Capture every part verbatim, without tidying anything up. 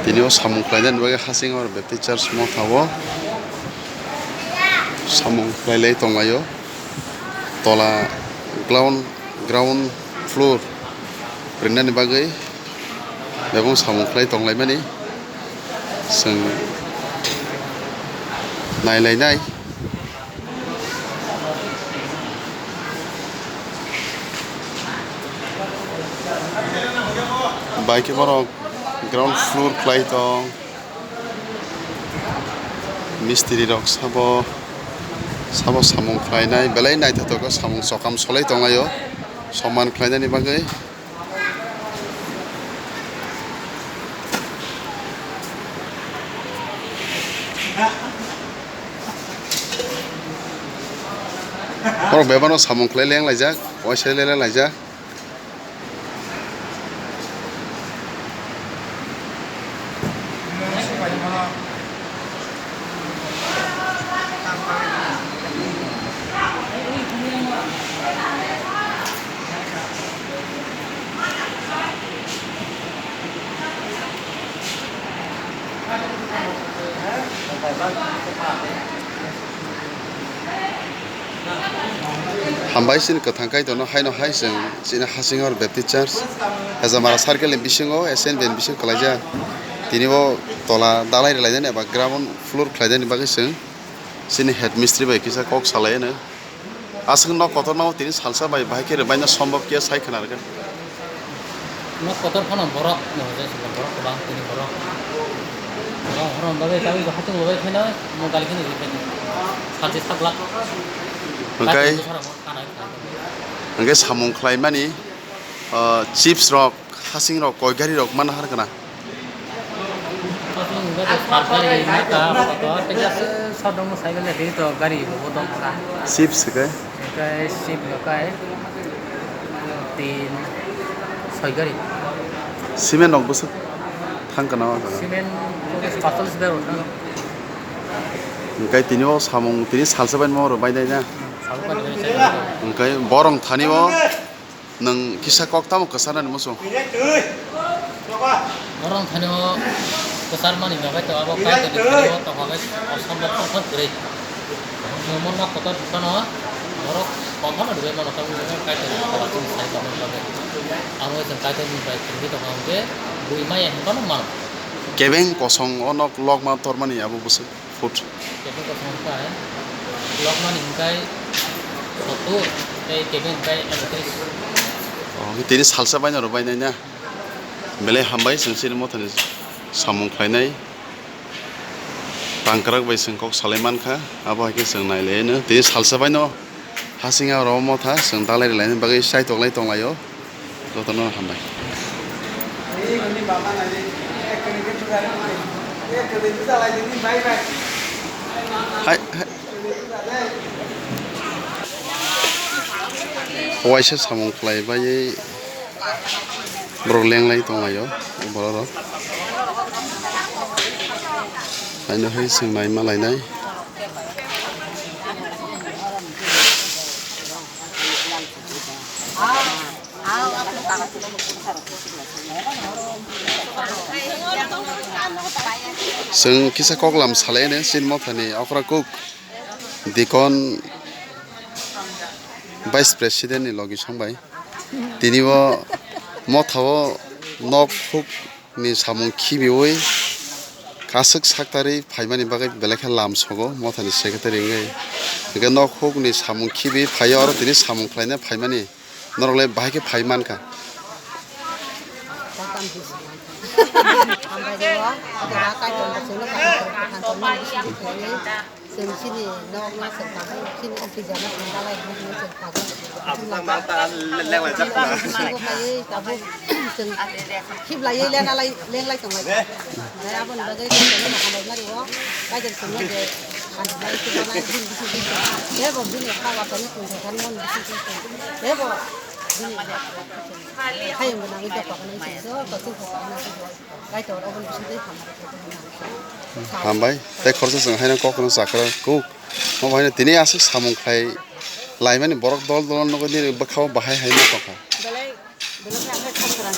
Tini o samung khlainani bagwi hasing oro Baptist Church motha o samung khlailai tonglaio. Tola ground, ground floor rinani bagwi bebak samung khlai tonglaimani chwng nailainai. Bai khe borok ground floor khlai tong. Mistiri rok sabo, sabo samung khlainai, belai naithotok khe samung chokam solai tonglaio, soman khlainani bagwi. Borok bebano samung khlai leng laijak, waisa leng laijak. Hambai chini kwthang Kaitorno haino hai chwng chini Hasingor Baptist Church Hejamara Circle ni bisingo S N B ni bisingo kwlaijak. Tini bo tola dalai rwlainani eba ground floor khlainani bagwi chwng chini head mistri bai kisa kok salaino. Aswk nok kotorma o tini salsa bai bahai khe rwbaino sombhob khe sai khna rwkha. Nok kotor phano borok no hwnjai swngjak, borok kwbang tini borok. Borok horo hwnba bai tabuk bo hachung bo bai pheno mo gali kheno ri pheno. Salchi sak lak. Hwnkhe, Kati bwsarok mo kanai khlai tongo. Hwnkhe samung khlaimani, ah, chips rok, hasing rok, koi gari rok mana har kana? Hasing hwnkhe sat gari mata, apato tei gas sodong cycle le ri to gari bo dong kha. Chips hwnkhe? Hwnkhe chips hwnkhe tin, soi gari. Cement rok bwswk thang kana o jaga? Cement patol sida rok thang. Hwnkhe tini o samung tini salsa bai mo rw bai nai na? Hmm, salsa bai nai. Hwnkhe borong thani o nwng kisa kok tamo kwcharnani muchung? Borong thani o kwcharmani bagwi to abo kaitorni thani o tongkha khe osombo tongkha kwrwi. Mo nok kotor phano borok kom phano rwui mano, tabuk kaitor kotor chini sai tongmani bagwi. Amo chwng kaitorni bai kwrwngwi tongkha hwnkhe bui maya hinphano mano. Kebeng kosong o nok lokma tormani abo bwswk foot. Kebeng kosong hwnkhe lokmani hwnkhe sottur tei kebeng hwnkhe ekotris. O, tini salsa baino rw bainai na? Belai hambai chwng chini mothani samung khlainai. Tangkrak bai chwng kok salai mankha, abo hai khe chwng nailaino. Tini salsa baino hasing aro motha chwng dalai rwlaina bagwi chaitok lai tonglaio. Jotono hambai. Hai, hai. Waisa samung khlai baiwi borok lenglai tonglaio, borok rok. Haino hai chwng naima lainai. Chwng kisa koklam salaino chini mothani okra kuk. Dikon Vice President ni logi song bai tini bo motha o nok huk ni samung khibiwi kasuk saktari phaimani bagwi belai khe lam sogo mothani secretary wngwi. Hwnkhe nok huk ni samung khibi phaiyo oro tini samung khlaina phaimani norok le bahai khe phai mankha. Hambai rw o, jora kaitor bo chwngno kaham kaham tongmani bisingtwi khlaiwi. Chwng chini nokno chwng tabuk chini amphi jana chwng dalai hwnwi chwng tabuk. Bisingo phaiwi tabuk chwng khiblaiwi lenglai, lenglai tonglai. Tei aboni bagwi chwngno hambai mari o, kaitor chwngno je hambai khe janai bini bisingtwi chwng. Tei bo bini kha watani tongthai thani mani bisingtwi chwng. Tei bo bini hayung gwnangwi dophar hwnwi chwng joto chwng. Kaitor aboni bisingtwi hambai khe hwnwi ang sa. Hambai. Tei khoroksa chwng haino kokno chakra kuk. Omo haino tini aswk samung khlai laimani borok dol dol nugwi nini bwkhao bahai hai ma tongkha. Belai, belai khe ang khe kham kwrang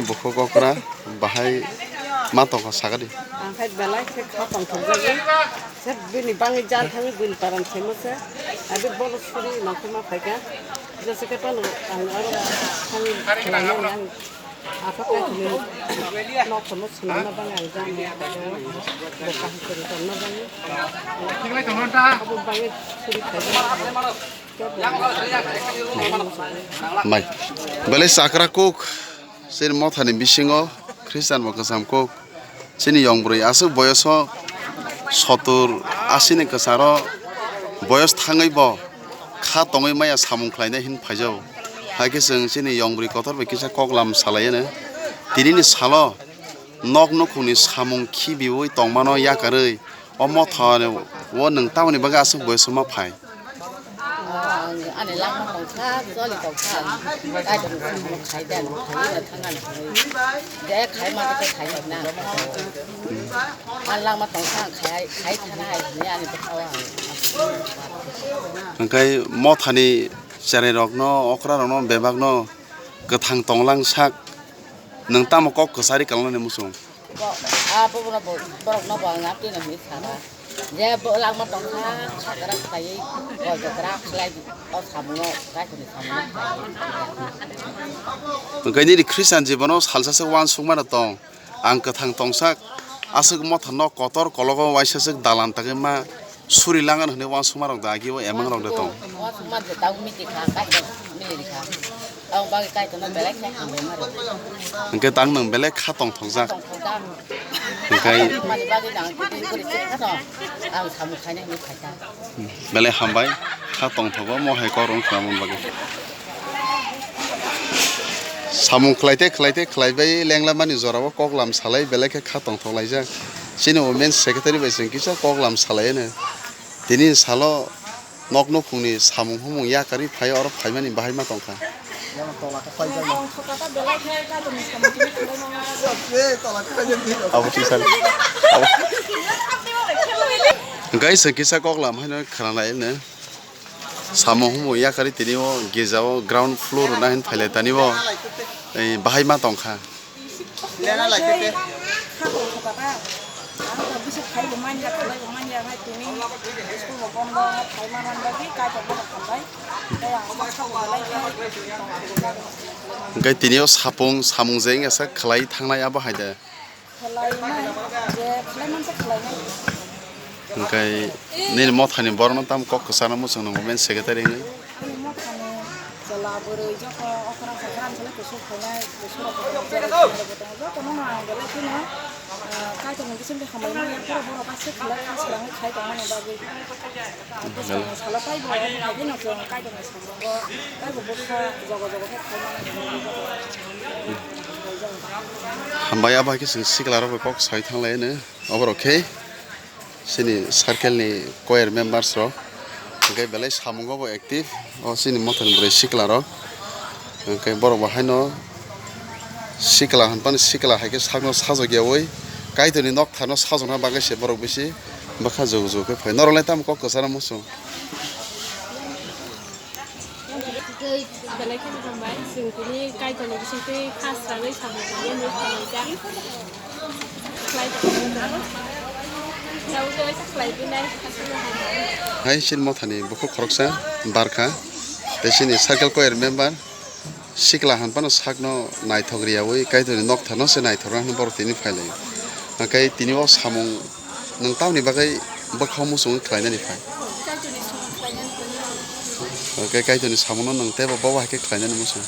nini bukhuk okra bahai ma tongkha sakadi. Ang khai belai khe kha tongthokjagwi. Se bini bangwi jar thangwi bini paran khaimo se. Abi bolo suri nangkhe ma phaikha. Jesa khe phano ang aro thangwi khlainani ang Apa kaitorni nokthorno swnamna bagwi ang jani bo kaham kwrwi tongna bagwi abo bagwi suri khaijak. Mai. Belai chakra kuk, chini mothani bisingo Christian bo kwcham kuk. Chini yong bwrwi aswk boyoso sotur asini kwcharo boyos thangwi bo kha tongwi maya samung khlainai hin phaijao. Hai khe chwng chini yong bwrwi kotor bai kisa kok lam salai anw. Tinini salo nok nukhungni samung khibiwi tongmano yakarwi o motha o nwng tamoni bagwi aswk boyoso ma phai. Ang ani langma tongkha, choli tongkha, ang Kaitorni samung khai de, ang khai de thang ani khai. Je khai ma khe khai na. Ang langma tongkha, ang khai, khai thana hai hwnwi ani bwkha o ang. Hwnkhe mothani cherai rokno, okra rokno, bebak no kwthang tonglang sak, nwng tamo kok kwchari kalnani muchung? Bo, a, bo, bo, bo, borok no bo ang atwi no hinwi sana. Je bo langma tongkha, khakra khlaiwi, koi jakra khlai, o samungo, Kaitorni samungo khlaiwi. Hwnkhe nini Christian jibono salsa se uansukmano tong. Ang kwthang tongsak, aswk motha nok kotor kologo waisa swk dalan tangwi ma suri langan hwnwi uansukma rok da agi o emang rok da tong. Uansukma je tang miti kha, Kaitor mili kha. Ang bagwi Kaitorno belai khe hambai ma rw. Hwnkhe tang nwng belai kha tongthokjak. Tongthokjak. Hwnkhe mani bagwi nang twi guri se khano ang samung khainai hinwi khaikha. Belai hambai kha tongthogo mo hai kok rwng khna mani bagwi. Samung khlaite khlaite khlaibai lenglamani jorao kok lam salai belai khe kha tongthok laijak. Chini women secretary bai chwng kisa kok lam salai anw. Tini salo nok nukhungni samung humung yakarwi phai oro phaimani bahai ma tongkha. Abo twi sal. Abo. Hwnkhe chwng kisa kok lam haino khna lai anw. Samung humung yakarwi tini o gija o ground floor na hin phailai tani o. Ei bahai ma tongkha. Lena lai khe te. Kha tongthokha ta. Ang to bisi phaibo manya, khlaibo manya, hai tini school bo bondo, hai phai ma man bagwi Kaitor bono hambai. Tei ang kha tongthok lai khe. Hwnkhe tini o sapung, samung je wngya sak khlai thangnai abo hai de. Khlai nai, je khlai man se khlai nai. Hwnkhe nini mothani borokno tamo kok kwchana muchung nung women secretary wngwi? Ani mothani chwla bwrwi joto okra sakra ni salai kusuk khainai, kusuk rok kusuk rok tongo, joto no ang belai kheno, ah, Kaitor ni bising twi hambai manya, borok aswk khlai kha swrangwi khai tongmani bagwi. Bwskango salo taibo omo hai kheno chwng Kaitor ni samungo taibo bwkha jogo jogo khe khai mano. Hambai abo hai khe chwng sikla rok bai kok sai thang lai no. Oborok khe chini circle ni choir members rok, hwnkhe belai samungo bo active, o chini mothani bwrwi sikla rok, hwnkhe borok bo haino sikla hinphano sikla hai khe sakno sajagyawi Kaitorni nokthano sajokna bagwi se borok bisi bwkha jugu jugu khe phai. Norok lai tamo kok kwcharo muchung? Belai kheno hambai, chwng tini Kaitorni bisingtwi kha srangwi samung tangwi nwi phaijak. Khlai tongmani. Hai chini mothani bukhuk khoroksa barkha, tei chini circle choir member sikla han phano sakno naithok riyawi Kaitorni nokthano se naithok rwna hwnwi borok tini phailaio. Hwnkhe tini o samung nwng tamni bagwi bwkhao muchung khlainani phai? Hwnkhe Kaitorni samungno nwng teibo bobo hai khe khlainani muchung?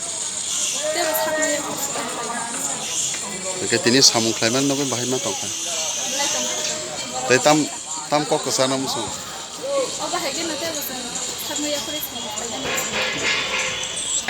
Hwnkhe tini samung khlaimani nugwi bahai ma tongkha? Tei tam, tam kok kwchana muchung?